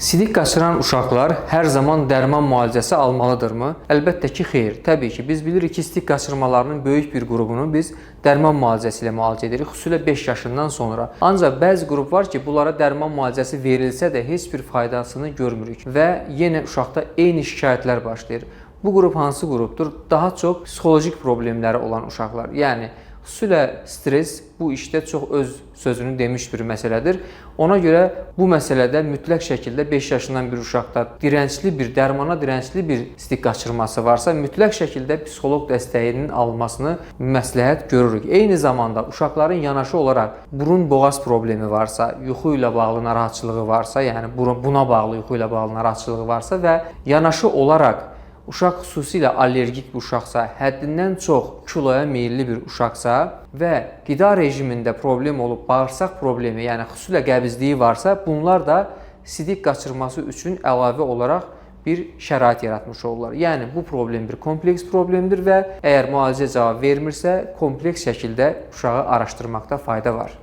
Sidik qaçıran uşaqlar hər zaman dərman müalicəsi almalıdırmı? Əlbəttə ki, xeyr. Təbii ki, biz bilirik ki, sidik qaçırmalarının böyük bir qrupunu biz dərman müalicəsi ilə müalicə edirik, xüsusilə 5 yaşından sonra. Ancaq bəzi qrup var ki, bunlara dərman müalicəsi verilsə də heç bir faydasını görmürük və yenə uşaqda eyni şikayətlər başlayır. Bu qrup hansı qrupdur? Daha çox psixolojik problemləri olan uşaqlar. Yəni xüsusilə stres bu işdə çox öz sözünü demiş bir məsələdir. Ona görə bu məsələdə mütləq şəkildə 5 yaşından bir uşaqda direncli bir dərmana direncli bir sidik qaçırması varsa, mütləq şəkildə psixoloq dəstəyinin alınmasını məsləhət görürük. Eyni zamanda uşaqların yanaşı olaraq burun boğaz problemi varsa, yuxu ilə bağlı narahatçılığı varsa, yəni buna bağlı yuxu ilə bağlı narahatçılığı varsa və yanaşı olaraq uşaq xüsusilə allergik bir uşaqsa, həddindən çox kiloya meyilli bir uşaqsa və qida rejimində problem olub, bağırsaq problemi, yəni xüsusilə qəbizliyi varsa, bunlar da sidik qaçırması üçün əlavə olaraq bir şərait yaratmış olurlar. Yəni bu problem bir kompleks problemdir və əgər müalicə cavab vermirsə, kompleks şəkildə uşağı araşdırmaqda fayda var.